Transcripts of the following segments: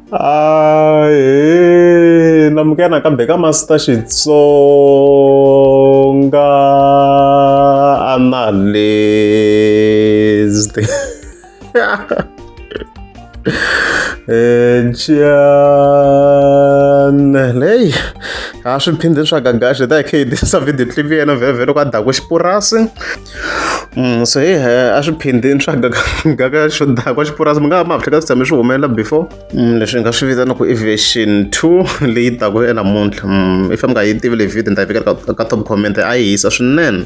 Ahee namukela nakambe ka Master Xitsonga Analyst channel leyi a swi phindhi swa gagaxa hi ta hi kha hi tisa video clip ya yena vhevhe loko a dakwe xipurasi so hey a swi phindhini swa gagaxa xo dakwa xipurasi mi nga va ma hleka swi tshame swi humelela before leswi hi nga swi vitana ku i version 2 leyi taku enamuntlha if mi nga yi tivi leyi video ni ta yi vekela ka top comment a yi hisa swinene.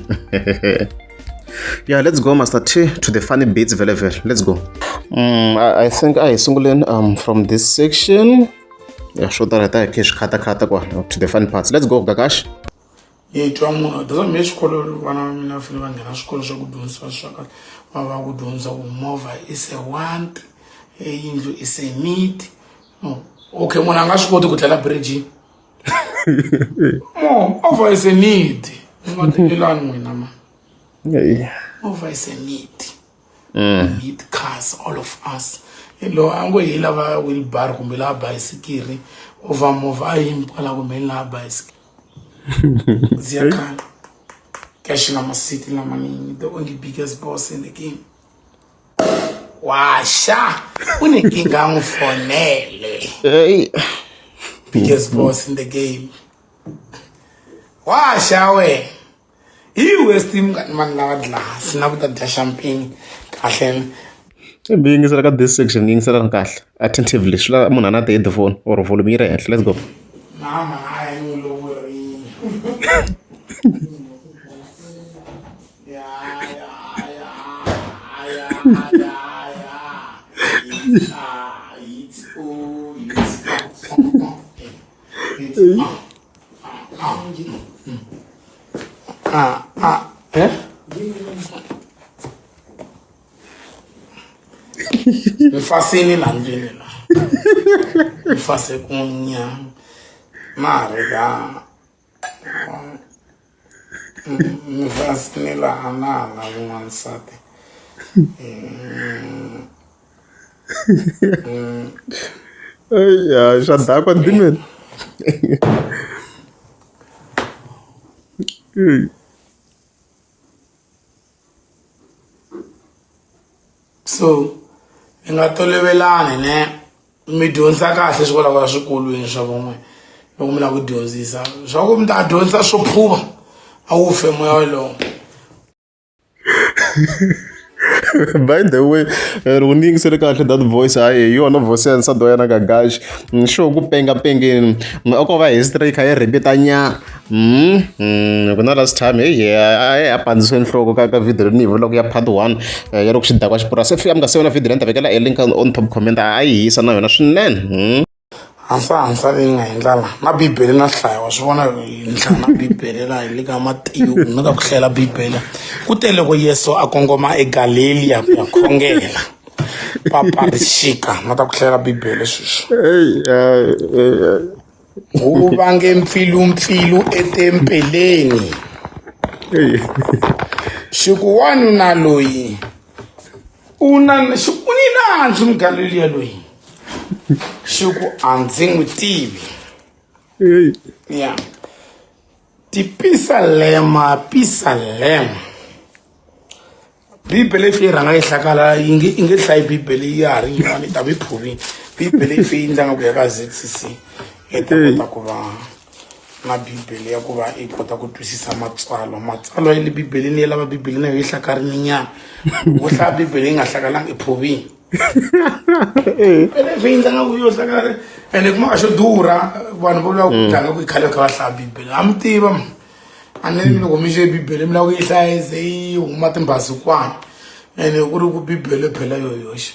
Yeah, let's go, Master T, to the funny bits vele vele. Let's go. I think I sunguleni from this section. Yeah, swo tala hi ta hi khe swi khatakhata kwala to the funny parts. Let's go, Gagash. Ni twa munhu doesn't mean xikolo vana va mina va fanele va nghena swikolo swa ku dyondzisiwa swa kahle va va ku dyondzisa ku movha is a want yindlu is a need no okay munhu a nga swi koti ku tlela bridge movha is a need mi nga tekelani n'wina ma movha is a need need cars all of us lo a ngo hi lava wheelbarrow kumbe lava bayisikiri over movha a yimi kwala kumbe hi lava bayisikiri ziyakhala cash lama city lamaningi the only biggest boss in the game washa unenkinga ngifonele Hey. Biggest boss in the game washa we hi west mngani mani lava dlasi na ku ta dya champagne kahle. Mi yingisela ka this section yingiselani kahle attentively swi lava munhu a na ti-headphone or volume yi ri henhla. Let's go. Mama a yi n'wi lovorile ya ya ya ya ya ya it's o it's it's ah ah eh Mfasini la ndlwini la mfase kunya na ha ri ka mfasini la a na ha lavi n'wansati. Ya swa dakwa ndimeni. So hi nga tolovelani ne mi dyondzisa kahle swi vulavula swikolweni swa van'we loko mi lava ku dyondzisa swa ku mi ta dyondzisa swo phuva a wu fe moya wolowo. By the way, loko ni yingisele kahle that voice hayi hi yona voice ya nsati wa yena Gagash. Sure ku penga pengeni a ko va history yi kha yi repeat-a nyana. Ku na last time heyi a ya pandzisiwe nhloko ka video leyi ni yi vulaka ya part 1 ya loko xidakwa xi purasi. If mi nga se vona video leyi ni ta vekela e link on top comment a yi hisa na yona swinene. Hansa hansa leyi nga endla la na bibele na hlaya wa swi vona ni hlaya na bibele la hi le ka Matewu ni ta ku hlayela bibele ku te loko Yesu a kongoma eGaleliya ku ya khongela papa ri xika na ta ku hlayela bibele sweswi wu vange mpfilumpfilu etempeleni xi ku wanuna loyi u na xi u ni nandzu Mugaleliya loyi xi ku a ndzi n'wi tivi ya tipisalema pisalema Bibele yi fike yi rhanga yi hlakala yi nge yi nge hlayi Bibele ya ha ri yin'wana yi ta va yi phovile Bibele yi fike yi ndla nga ku ya ka Z_C_C yi ta kota ku va na Bibele ya ku va yi kota ku twisisa matsalwa matsalwa ya le Bibeleni ya lava Bibele na yona yi hlakarile nyana loko wo hlaya Bibele yi nga hlakalanga i phovile Bibele yi fike yi ndla nga ku yo hlakala ene kuma a xo durha vanhu vo lava ku tlanga ku i khale kha va hlaya Bibele ha mi tiva. A ni loko mi xe bibele mi lava ku yi hlaya yi ze yi huma timbazukwana ene ku ri ku bibele phela yo yoxe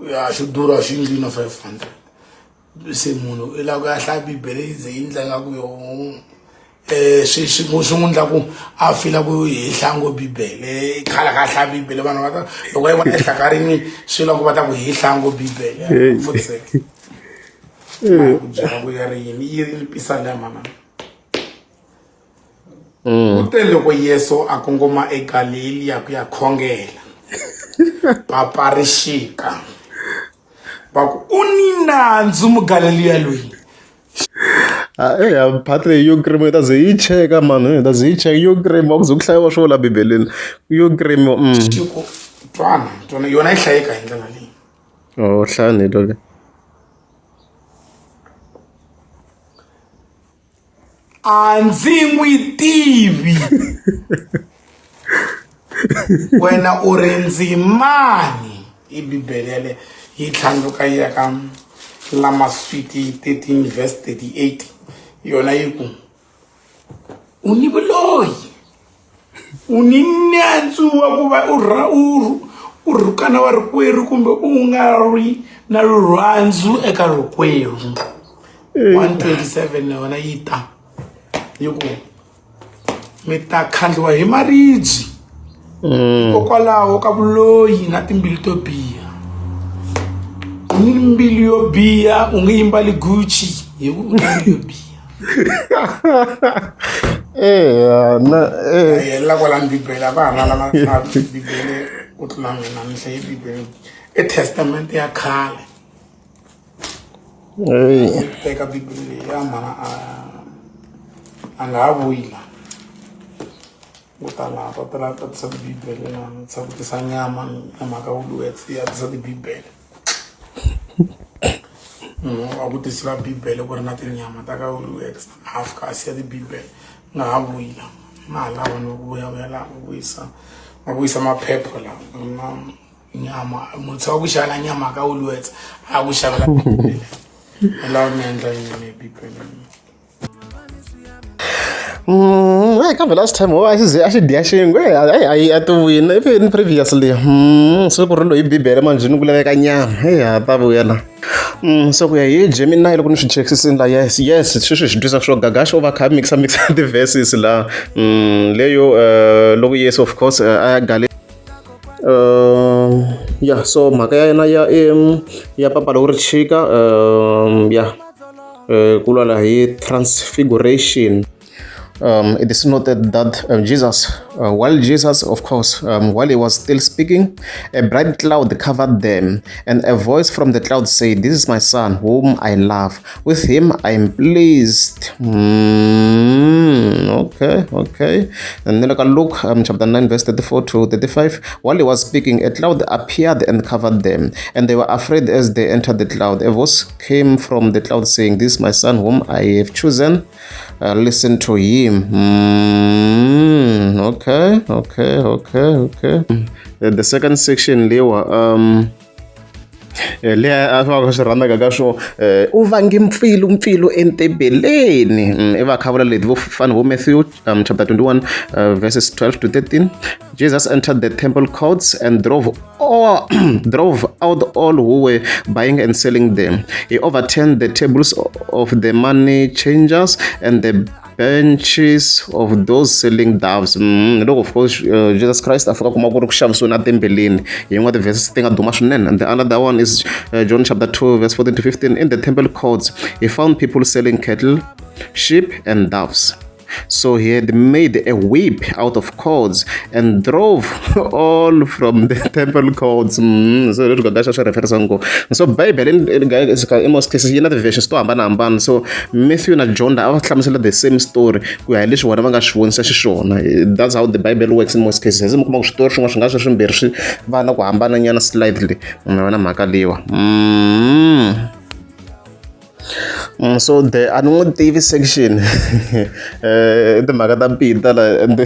ya xi durha xi ndlwini na 500 se munhu i lava ku ya hlaya bibele yi ze yi ndla nga ku yo swi n'wi ndla ku a fila ku hi hlaya ngo bibele khale ka hlaya bibele vanhu va ta loko va yi vona ehlakarini swi lava ku va ta ku hi hlaya ngo bibele futseke ku byela ku ya ri yini yi ri pisalema na. Kute loko Yesu a kongoma eGaleliya ku ya khongela, papa ri xika. Va ku u ni nandzu Mugaleliya loyi. Eya part leyi yo cream yi ta ze yi cheka mani yi ta ze yi cheka yo cream wa ku ze ku hlayiwa swo la bibeleni yo cream. Xi ku twana twana yona yi hlayeka hi ndlela leyi. Oh hlaya ni twa ke. A ndzi n'wi tivi. Wena u ri ndzi mani? I Bibele yaleyo yi tlhandluka yi ya ka Lamaswiti 13 verse 38 yona yi ku u ni vuloyi u ni nandzu wa ku va u u u rhukana wa rikwerhu kumbe u nga ri na rirhandzu eka rikwerhu 127 na yona yi ta yi ku mi ta khandliwa hi maribye hikokwalaho ka vuloyi na timbilu to biha u ni mbilu yo biha u nge yimbali Gucci hi ku u na mbilu yo biha Eya na eh. Helela kwalano bibele a va ha na lava bibele ku tlula mina ni hlaye bibele i testament ya khale teka bibele leyi ya mhana a a nga ha vuyi la ku tala ta tala ta tisa tibibele na tisa ku tisa nyama na mhaka Woolworths ya tisa tibibele munhu wa ku tisela bibele ku ri na tinyama ta ka Woolworths a fika a siya tibibele nga ha vuyi la na ha lava no vuya vuya la vuyisa va vuyisa maphepha la na nyama munhu tshika ku xava nyama ka Woolworths a ku xavela bibele lava mi endla yini hi bibele. Hey, kambe last time a xi ze a xi dya xingwe a a ti wina even previously se ku ri loyi bibele manjhe ni ku laveka nyama hey ha ta vuya la. So ku ya hi Gemini loko ni swi chekisisini la yes yes sweswi hi swi twisa swo Gagash u va kha mixa mixa ti-verses la leyo loko Yesu of course a ya Galilea ya so mhaka ya yena ya ya papa loko ri chika ya ku lwala hi transfiguration. It is noted that Jesus, while Jesus, of course, while he was still speaking, a bright cloud covered them, and a voice from the cloud said, This is my son, whom I love. With him I am pleased. Okay, okay. And then look at Luke chapter 9, verse 34 to 35. While he was speaking, a cloud appeared and covered them, and they were afraid as they entered the cloud. A voice came from the cloud saying, This is my son whom I have chosen. Listen to him. Okay, okay, okay, okay. The second section lewa leya a va swi rhandzaka ka swo u vange mpfilu mpfilu entebeleni i va kha vula leti vo fana vo Matthew chapter 21 verses 12 to 13 Jesus entered the temple courts and drove out all who were buying and selling them. He overturned the tables of the money changers and the benches of those selling doves. Loko of course Jesus Christ a fika kuma ku ri ku xavisiwa na tempeleni hi yin'wana ti-verses ti nga duma swinene. And the another one is John chapter 2 verse 14 to 15. In the temple courts he found people selling cattle, sheep and doves. So he had made a whip out of cords and drove all from the temple courts. So leswi gagasha swi referisa ngopfu. So Bible in most cases yi na ti-versions to hambanahambana. So Matthew na John a va hlamusela the same story ku ya hi leswi vona va nga swi vonisa xiswona. That's how the Bible works in most cases. Mi kuma ku switori swin'wana swi nga swi swimbirhi swi va na ku hambananyana slightly. Ma vona mhaka leyiwa. So the a ni n'wi tivi section i timhaka ta Peter la and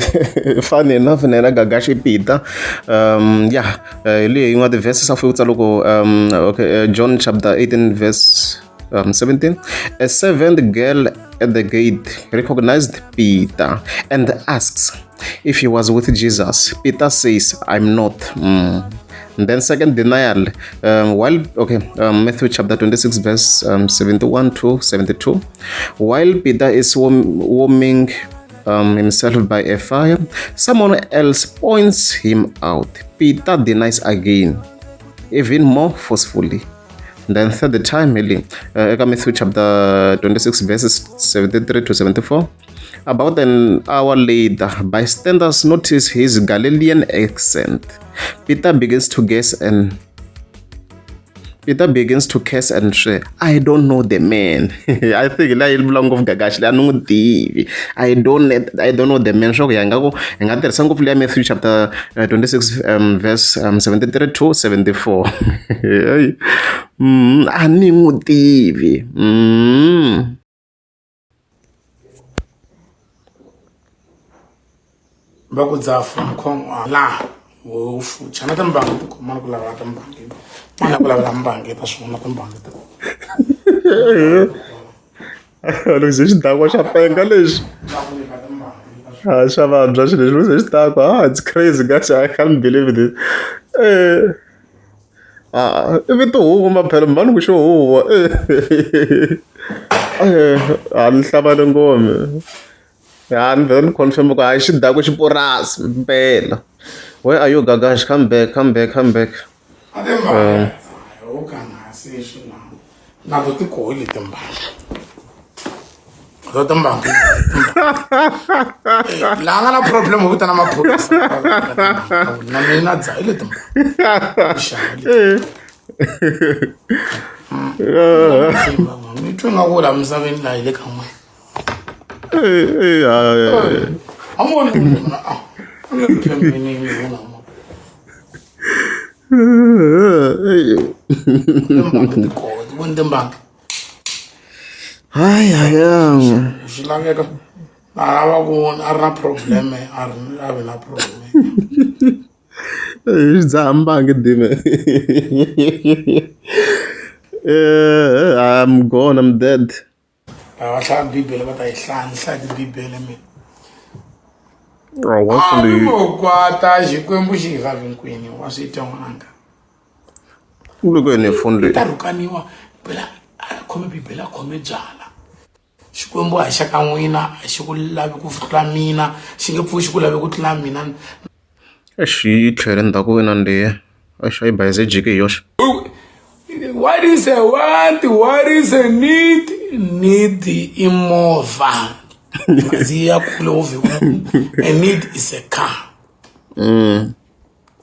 funny enough na yena Gagash i Peter ya hi leyi yin'wana ti-verses a fika ku tsala ku okay John chapter 18 verse 17 a servant girl at the gate recognized Peter and asks if he was with Jesus. Peter says, I'm not. And then second denial, while, okay, Matthew chapter 26 verse 71 to 72, while Peter is warming himself by a fire, someone else points him out. Peter denies again, even more forcefully. And then third time, really, eka Matthew chapter 26 verses 73 to 74, about an hour later, bystanders notice his Galilean accent. Peter begins to guess and Peter begins to curse and swear, I don't know the man. I think la yi vula ngopfu Gagashi leyi a ni n'wi tivi. I don't know the man. Swa ku ya nga ku hi nga tirhisa ngopfu leya Matthew chapter 26 verse 73 to 74. Hey. A ni n'wi tivi. Va ku dzaha from khoma laha wo fucha na timbangi ti khoma ku lavela timbangi mana ku lavela mbangi ta swona timbangi ta Loko se xidakwa xa penga lexi. Ah, xa vabya xilo lexi loko se xidakwa. Ah, it's crazy guys. I can't believe this. Eh. Ah, i vito huwa maphela mhani ku xo huwa. Eh, a ni hlamale ngome. Ya ni vhela ni confirm ku hayi xidakwa xipurasi mpela. Where are you Gagash? Come back, come back, come back. A timbangi wo ka nga se swi na na to ti kohi leti timbangi to timbangi laha nga na problem ho vitana maphorisa na mina dza hi leti timbangi mi twe nga ku laha misaveni laha hi le ka n'we a mu voni a Hayi hayi swi laveka a lava ku a ri na problem a ri a vi na problem xi dzaha mbangi dime. I'm gone, I'm dead. Lava va hlaya bibele va ta yi hlaya ni hlaya tibibele mina. Oh, what's A the mo kwata xikwembu xi hi lavi hinkwenu wa swi twa n'wananga. U le ku yeni hi foni leyi. Ta rhukaniwa phela a khome bibele a khome byala. Xikwembu a xa ka n'wina a xi ku lavi ku tlula mina xi nge pfuki xi ku lavi ku tlula mina. Eish yi tlhele ndzhaku inandziha. Eish a yi bayize jiki hi yoxe. What is a want? What is a need? Need i movha. Bazi ya kule hovhi A need is a car.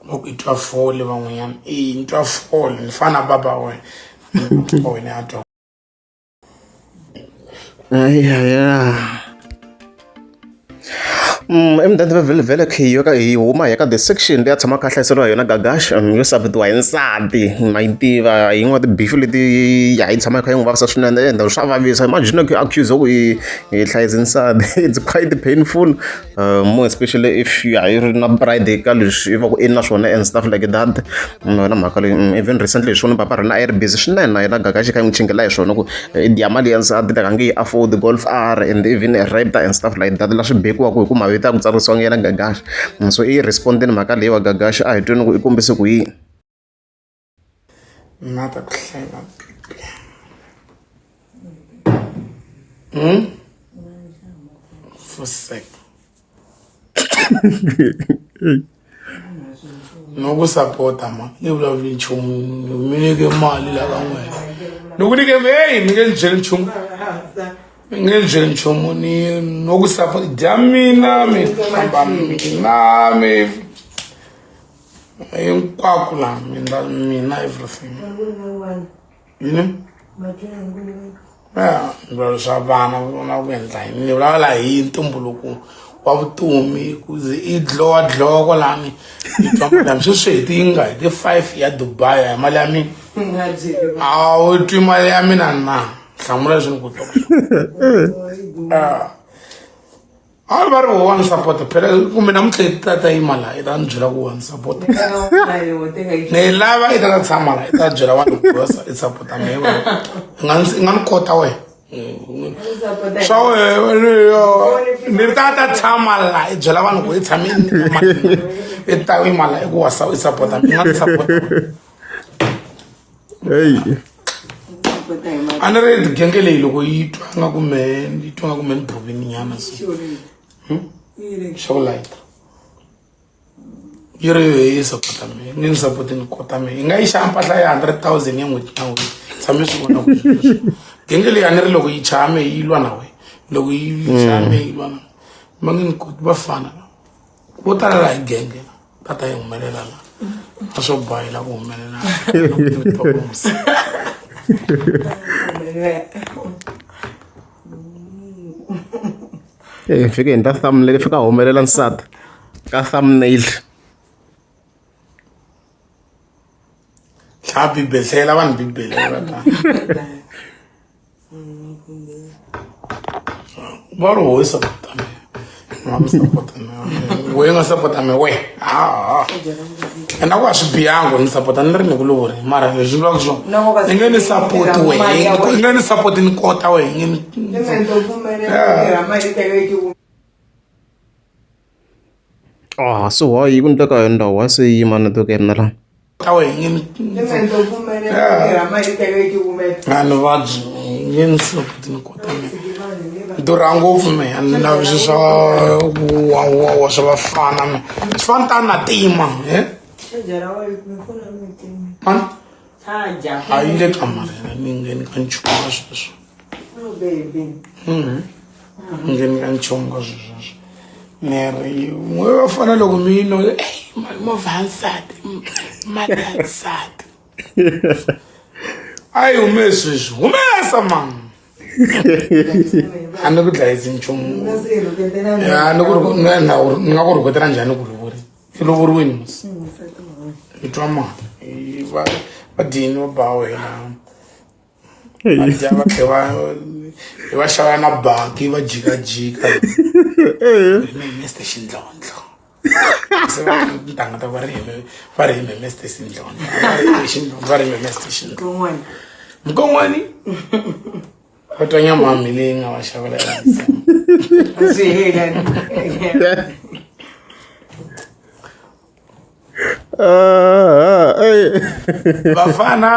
Loko i twa fole van'wanyana, i ni twa fole ni fana na baba wena. Wena a twa. Ayaya. Emudende va vhele vhele khe hi ka hi huma hi ya ka the section leyi a tshamaka a hlayiseriwa hi yona Gagash yo saputiwa hi nsati ma yi tiva hi yin'wana ti-beef leti ya yi tshama yi kha yi n'wi vavisa swinene ende swa vavisa imagine ku accuse ku i i hlayise nsati it's quite painful more especially if ya yi ri na pride ka leswi i va ku i na swona and stuff like that yona mhaka leyi even recently hi swona papa rina a yi ri busy swinene na yena Gagash kha yi n'wi chingela hi swona ku i dya mali ya nsati like a nge yi afford golf R and even a Raptor and stuff like that la swi bekiwaka hi ku mavito a ku tsarisiwanga yena Gagash so i respondini mhaka leyi wa Gagash a hi tweni ku i kombise ku yini. Na ta ku hlayela For sec. No ku sapota ma ni vulavuli nchumu mi nyike mali la ka n'wina ni ku nyike heyi mi nge ni byeli nchumu mi nge ni byeli nchumu ni no ku sapota dya mina mi hlamba mina mi hinkwako laha mina mina everything yini ya ni vulavula swa vana vona ku endla yini ni vulavula hi ntumbuluko wa vutomi ku ze i dlowa dlowa kwalani i twa mali sweswi hi ti nga hi ti 5 ya Dubai ya mali ya mina a wu twi mali ya mina na hlamula leswi ni ku twaka a va ri wa ni support phela kumbe namuntlha i ta ta yima laha i ta ni byela ku wa ni support ni lava i ta ta tshama laha i ta byela vanhu ku i support mehe i nga i nga ni kota wena swa wena ni ta ta tshama laha i byela vanhu ku i tshame i ta yima laha i ku wa i support i nga ni support. Hey. A ni ri genge leyi loko yi twa nga ku mehe yi twa nga ku mehe ni bovini nyana so xa ku layita yi ri yi sapota mehe ni ni sapoti ni kota mehe yi nga yi xava mpahla ya 100,000 ya n'hweti na n'hweti tshame swi vona ku genge leyi a ni ri loko yi chaya mehe yi lwa na wena loko yi chaya mehe yi lwa na va nge ni koti va fana vo tala laha hi genge ta ta yi humelela la. A swo bayila ku humelela. Eh, fike hi ta thumbnail fika humelela nsati ka thumbnail. Hlaya Bibele, hlayela vanhu Bibele va ta. Va ri hoyi sapota me. Va mi sapota me. Wehe nga sapota me we. Ha. Ene a ku a swi bihangi ni sapota ni ri ni ku lovori mara leswi vulaka swona i nge ni sapoti wehe i nge ni sapoti ni kota wehe i nge ni Ah, so why ku ndleka hi ndhawu wa se yima network ya mina la ta wehe nge ni a ni vabyi nge ni sapoti ni kota me durha ngopfu me a ni lavi swi swa wa swa vafana me swi fana tani na tima he mani a yi le kamareni ni ngheni ka nchumu ka sweswo ni ngheni ka nchumu ka sweswo ni ri n'we vafana loko mi no movha ya nsati mali ya nsati a yi hume sweswi humesa mani a ni ku dlayisi nchumu a ni ku ni nga ku rhuketela njhani ku lovori i lovoriwini musi hi twa mali va va dyini va ba wena va dya va tlhe va hi va xava na baki va jikajika Mr Xindlondlo se va ntanga ta va ri hi va ri hi Mr Xindlondlo va ri hi Xindlondlo va ri hi Mr Xindlondlo mkon'wani va twa nyama ya leyi nga va xavela vafana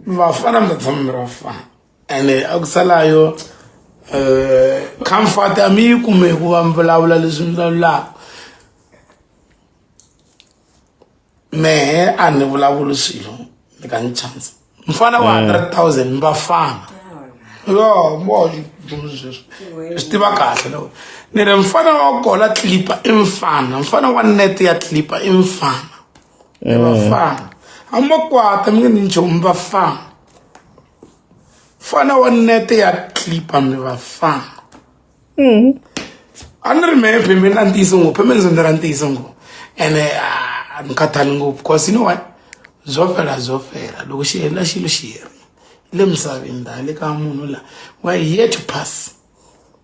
vafana mi ta tshama mi ri vafana ene a ku salayo um comfort a mi yi kume ku va mi vulavula leswi mi vulavulaka mehe a ni vulavuli swilo ni ka ni chance mfana wa 100,000 mi vafana yo mo nchumu sweswo swi tiva kahle loko ni ri mfana wa kola clipa i mfana mfana wa net ya clipa i mfana i vafana a mo kwata mi nge ni nchumu mi vafana mfana wa net ya clipa mi vafana a ni ri mehe phemeni na ntiyiso ngopfu phemeni ndzi ra ntiyiso ngopfu ene a ni khathali ngopfu cause you know what byo fela byo fela loko xi helela xilo xi herile le misaveni la le ka munhu la we are here to pass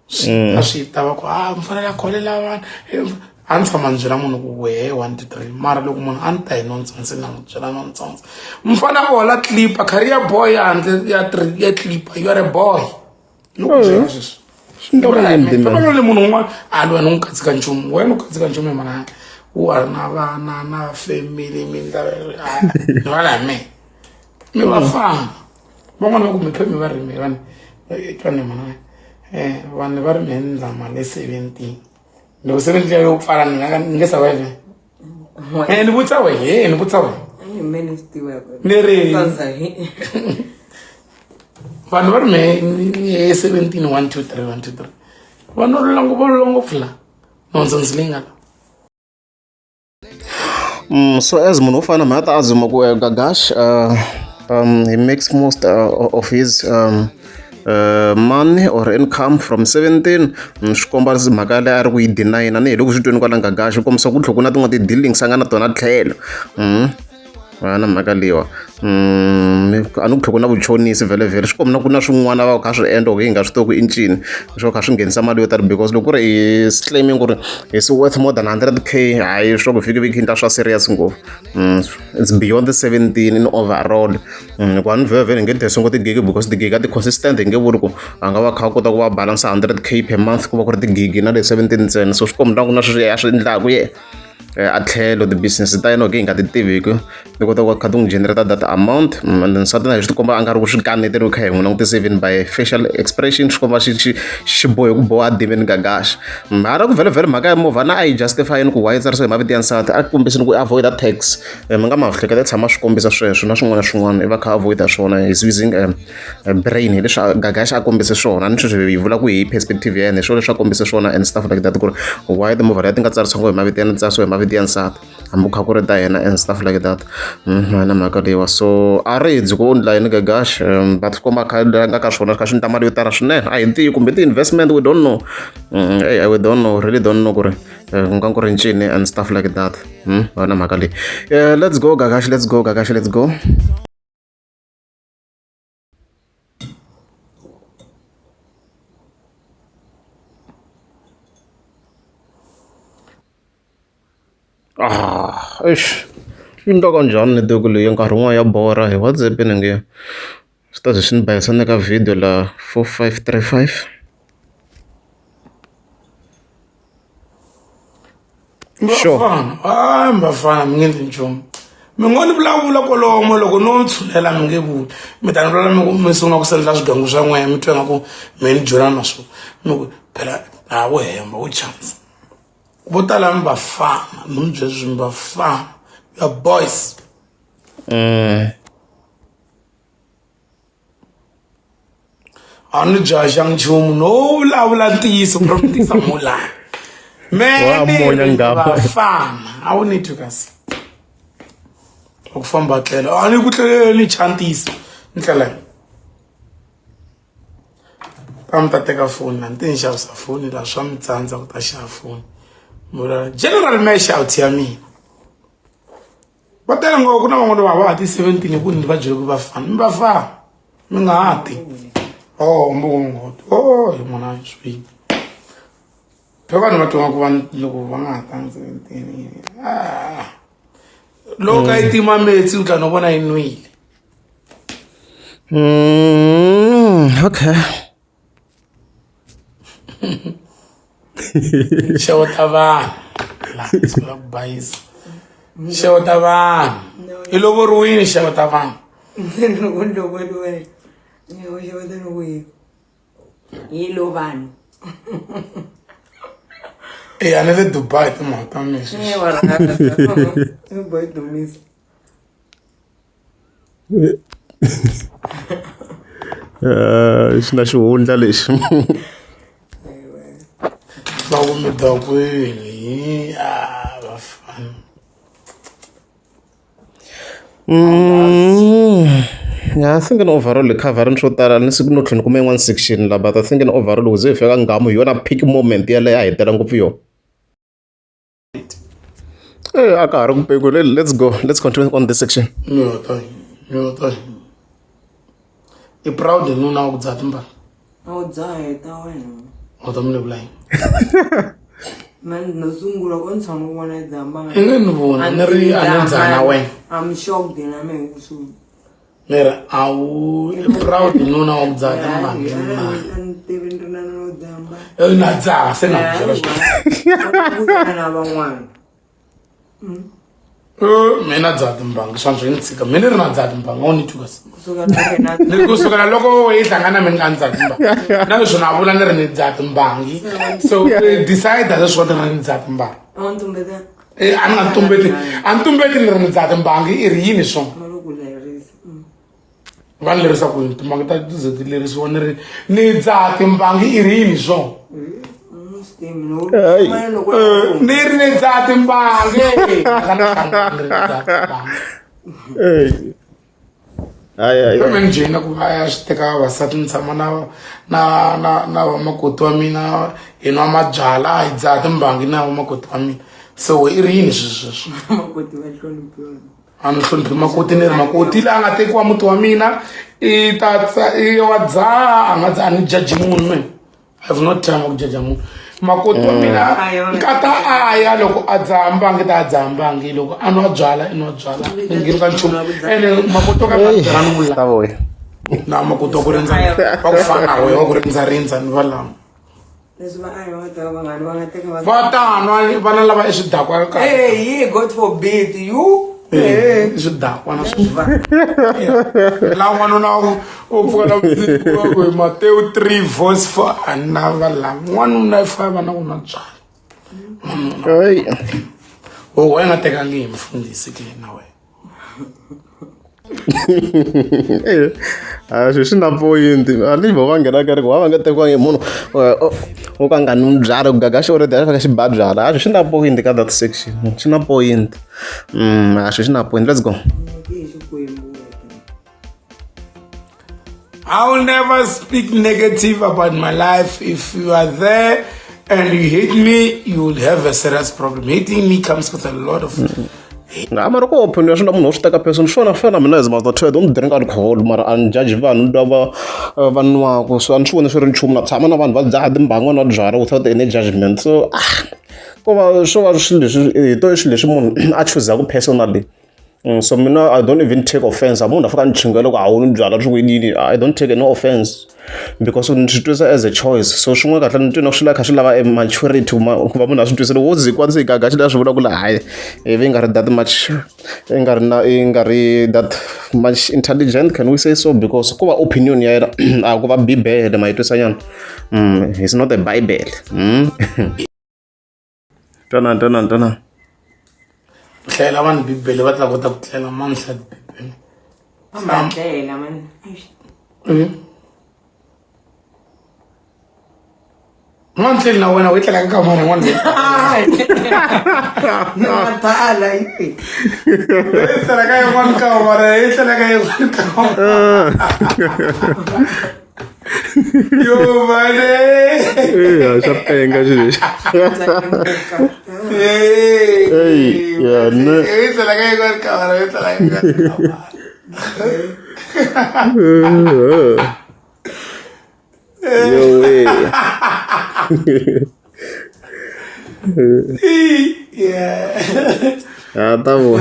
swi ta swi ta va ku a mi fanele a kholela vanhu a ni tshama ni byela munhu ku wehe one two three mara loko munhu a ni ta hi nonsense na n'wi byela nonsense mfana u hola clipper career boy handle ya three ya clipper you are a boy ni ku byela sweswi le munhu un'wana a ni wena u n'wi katsi ka nchumu wena u katsi ka nchumu hi mhaka u a ri na vana na family mindla ni vala hi mehe mi vafana van'wana va ku mi phemi va ri mi vanhu twana mhana vanhu va ri mehe ni ndla mali 17 loko 17 yo pfala ni nga ni nge survive ni vutisa wehe ni vutisa wehe ni ri vanhu va ri mehe 17 1 2 3 1 2 3 vanhu va lula ngopfu la nonsense leyi nga la. So as munhu wo fana mhaka ta azuma ku Gagash he makes most of his money or income from 17 swi komba mhaka leyi a ri ku yi deny na ni hi loko swi tweni kwala Gagash swi kombisa ku tlhe ku na tin'wana ti-dealings a nga na tona tlhelo. A na mhaka leyiwa a ni ku tlhe ku na vuchonisi vhele vhele swi komba na ku na swin'wana va kha swi endla hi nga swi tivi ku i ncini swo kha swi nghenisa mali yo tala because loko ku ri is claiming ku ri is worth more than 100K hayi swa ku fike viki endla swa serious ngopfu it's beyond the 17 in overall ku a ni vhele vhele hi nge tirhisi ngopfu tigigi because tigigi a ti consistent hi nge vuli ku a nga va kha a kota ku va balance 100K per month ku va ku ri tigigi na le 17 ntsena so swi komba na ku na sweswi a swi endlaku yena a tlhelo ti-business ta yena hi nga ti tiviki ti kota ku kha ti n'wi generate that amount and then nsati na hi swi tikomba a nga ri ku swi kaneteni ku kha hi n'wi langutisa even by facial expression swi komba xi xi xi bohe ku boha dimeni gagaxa mara ku vhele vhele mhaka ya movha na a yi justify yini ku why yi tsarisiwa hi mavito ya nsati a kombisini ku avoid tax mi nga ma hleketa tshama swi kombisa sweswo na swin'wana na swin'wana i va kha avoid swona is using brain hi leswi Gagash a kombise swona a ni sweswi hi vula ku hi perspective ya yena hi swona leswi a kombise swona and stuff like that ku ri why timovha leti ti nga tsarisiwa hi mavito ya tsarisiwa hi mavito. mavito ya nsati hambi ku kha ku ri ta yena and stuff like that na mhaka leyiwa so a ri byi ku ndla yini Gagash but swi komba kha nga ka swona kha swi ndla mali yo tala swinene a hi ntiyi kumbe ti-investment we don't know hey, we don't know really don't know ku ri ku nga ku ri ncini and stuff like that na mhaka leyi let's go Gagash let's go Gagash let's go. Ah, eish yi ndla kanjhani netiweke leyi nkarhi wun'wana ya borha hi WhatsApp ni nge swi ta ze swi ni bayisa na ka video la 4535. Sure. Bafana, hayi bafana mi nge ndli nchumu. Mi ngo ni vulavula kwalomo loko no tshunela mi nge vuli. Mi ta ni vulavula mi ku mi sungula ku sendela swigangu swa n'wehe mi twa nga ku me ni dyona na swona. Mi ku phela ha wo hemba wo chance. Vo tala mi bafana, mi mi byela leswi mi bafana. You are boys. A ni jaxangi nchumu no vulavula ntiyiso ku ri tisa mulana Wa monya ngapha. mevafana a wu ni twi kasi ku famba tlela a ni ku tleleni chantisa ni tlela ta mi ta teka foni na ni ti ni xavisa foni laha swa mi tsandza ku ta xava foni mula general mesh out ya mina va tele ngopfu ku na van'wana va va ha ti 17 hi ku ni va byele ku vafana mi vafana mi nga ha ti oh mbongo oh hi mona swi phela vanhu va twa ku va loko va nga ha tangi 17 ah loko ka yi tima metsi u tla no vona yi nwile. Okay. Xeweta vanhu laha sungula ku bayisa xeweta vanhu i lovoriwile xeweta vanhu. Loko ni lovoriwile ni ngo xeweta ni ku yini hello vanhu. Eya ni le Dubai timhaka ta mina sweswi. Boy dumisa. Xi na xihundla lexi. Va ku mi dakwini ah vafana. Yeah, I think in overall hi cover swo tala ni siku no tlhela ni kuma yin'wana section la but I think in overall loko ze hi fika nghamu hi yona peak moment yaleyo a hi tela ngopfu yona. Eh, a ka ha ri ku peku let's go let's continue on this section. Miyota i proud hi nuna wa ku dzaha timbala. A wu dzaha hi ta wena. U ta mi ni vula yini? Man, no sungula ku ni tshama ku vona i dzaha mbanga. I nge ni vona ni ri a ni dzaha na wena. I'm shocked na mina hi ku swi. Ni ri a wu i proud hi nuna wa ku dzaha timbanga na. A ni tivi ni ri na nuna wo dzaha mbanga. Eh, na dzaha se na ku byela swona. Na van'wana. Mina dzaha timbanga swa swi ni tshika mina ni ri na dzaha timbanga wu ni twi kasi. Kusuka loko na Ni kusukela loko yi hlangana mina nga ni dzaha timbanga na leswi na vula ni ri ni dzaha timbangi so decide leswi ni ri ni dzaha timbanga. A wu ni tumbeta. Eh, a ni nga tumbeti a ni tumbeti ni ri ni dzaha timbangi i ri yini swona. Ma lo ku lerisa. Va ni lerisa ku yini timbangi ta ti ze ti lerisiwa ni ri ni dzaha timbangi i ri yini swona. Hey. Ni ri ni dzaha timbangi. Ni ri ni dzaha timbangi. Hey. Hayi hayi. Kambe ni joyina ku va ya swi teka vavasati ni tshama na na na na vamakoti wa mina hi nwa mabyala hi dzaha timbangi na vamakoti wa mina so i ri yini swilo sweswo. Makoti va hloniphiwa. A ni hloniphi makoti ni ri makoti la a nga tekiwa muti wa mina i ta i wa dzaha a nga dzaha a ni judge munhu mina. I have no time ku jaja munhu makoti wa mina nkata a ya loko a dzaha mbangi ta dzaha mbangi loko a nwa byala i nwa byala ni ngheni ka nchumu ene makoti wa ka byala ni vula Ta vuya. Na makoti wa ku rindza va ku fana na wehe wa ku rindza rindza ni va lama Leswi va a va ta va nga va nga teka va va ta nwa vana lava i swidakwa ka Hey, God forbid you. I swidakwa na swona la n'wanuna u pfuka na vusiku wa ku hi Matewu 3 verse 4 a na va lava n'wanuna i famba na ku nwa byala Hayi. o wena nga tekangi hi mfundhisi ke na wena. Eh, A swi swi na point a ni vo va nghena kereke wa va nga tekiwangi hi munhu wo ka nga nwi byalwa ku Gagash already a fika xi ba byalwa a swi swi na point ka that section swi na point a swi swi na point let's go. I will never speak negative about my life. If you are there and you hate me, you will have a serious problem. Hating me comes with a lot of A mara ku opinion swi na munhu wo swi teka person swona fana mina as master two I don't drink alcohol mara a ni judge vanhu lava va nwaka so a ni swi voni swi ri nchumu na tshama na vanhu va dzaha timbanga na byalwa without any judgment so ah ko va swo va swilo leswi hi to swilo leswi munhu a chuzaka personally. So mina I don't even take offense a munhu a fika a ni chingela ku a wu nwi byalwa swi ku yini I don't take no offense because ni swi twisa as a choice so swin'wana kahle ni twi na swi la kha swi lava e maturity ku va munhu a swi twisa loko wo ze kwanisa yi gaga xi la swi vula ku la hayi ivi yi nga ri that much yi nga ri na yi nga ri that much intelligent can we say so because ku va opinion ya yena a ku va bibele ma yi twisa nyana it's not a bible. Twanani twanani twanani. Hlayela vanhu bibele va ta kota ku tlela mani hlaya tibibele. Va tlela mani. N'wana tleli na wena u yi tlela ka kamara n'wana. Matala yi. Yi tlela ka yin'wana kamara yi tlela ka yin'wana kamara. Yo mane. Ya xa penga xilo lexi. Hey, ya ne. Yi tlela ka yin'wana kamara yi tlela ka yin'wana kamara. Yo way. Yeah. Ah, tá bom.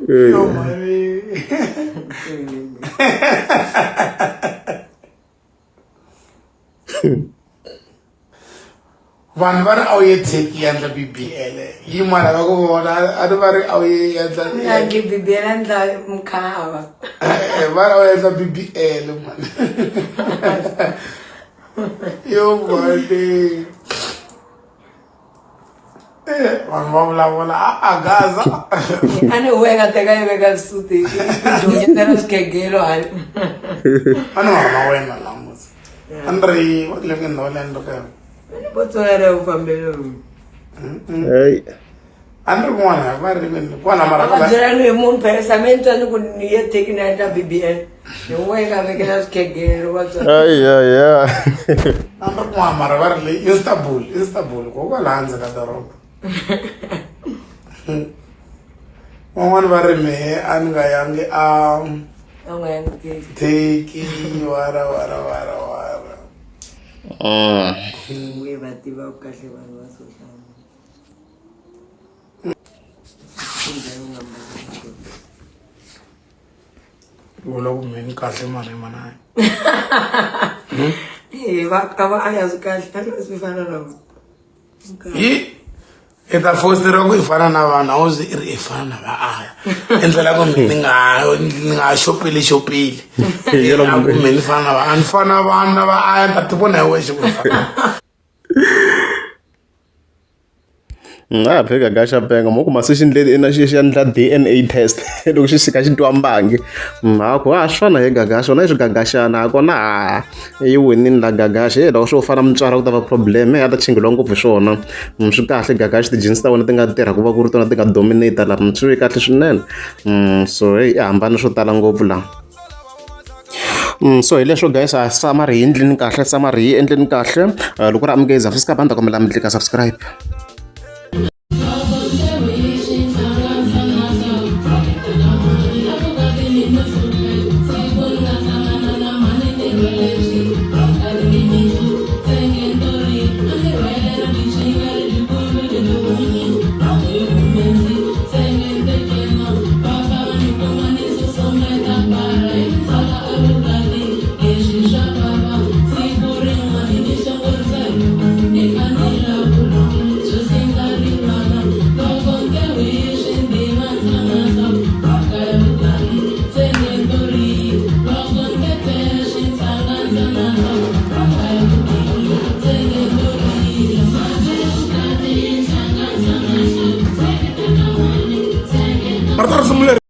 Yo mane. Vanhu va ri a wu ye tshiki yi endla BBL yin'wana va ku vona a ni va ri a wu ye endla Endli BBL endla mkhava. Eh, va ri a wu endla BBL mani yo mani Eh, vanhu va vulavula a a gaza A ni huwa yi nga teka yi veka suti yi dyondzela swikhegelo hali. A ni nga ri na wena la musi a ni ri va le ka ndhawu leyi a ni ri ka yona. Botswana ra ku fambela lomu. Hey. A ni ri kun'wana va ri kwini kwana mara Va byela ni hi munhu phela same ni twa ni ku ni ye teki ni endla BBL. Hi huwa yi nga vekela swikhegelo va tswala. Ay ya ya. A ni ri kun'wana mara va ri le Istanbul, Istanbul ko kwala handle ka doroba. Van'wani va ri mehe a ni nga yangi a A nga yangi teki. teki wara wara wara wara. We va tiva kahle vanhu va social media. Vula ku mehe ni kahle mara hi manana. Eh, va a va a ya swi kahle a ni swi fana na vona. Hi i ta fosteriwa ku i fana na vanhu a wu zi i ri i fana na vaaya i ndlela ku mi ni nga ni nga xopeli xopeli a ku mi ni fana na va a ni fana na vanhu na vaaya ni ta ti vona hi wexe ku fana. A pheka ka xa penga mo kuma se xi ndleni ina xi xi endla D_N_A test loko xi xika xi twa mbangi ha ku a swi fana hi Gagash swona i swigagaxana ha kona ha yi winini la Gagash he loko swo fana mutswari ku ta va problem a ta chingheliwa ngopfu hi swona swi kahle Gagash ti-genes ta wena ti nga tirha ku va ku ri tona ti nga dominate la swi ve kahle swinene so heyi i hambana swo tala ngopfu la. So hi leswo guys a summary yi endleni kahle summary yi endleni kahle loko ri amukeza swi ka banda kombela mi tlika subscribe. Rito ra risimu leri.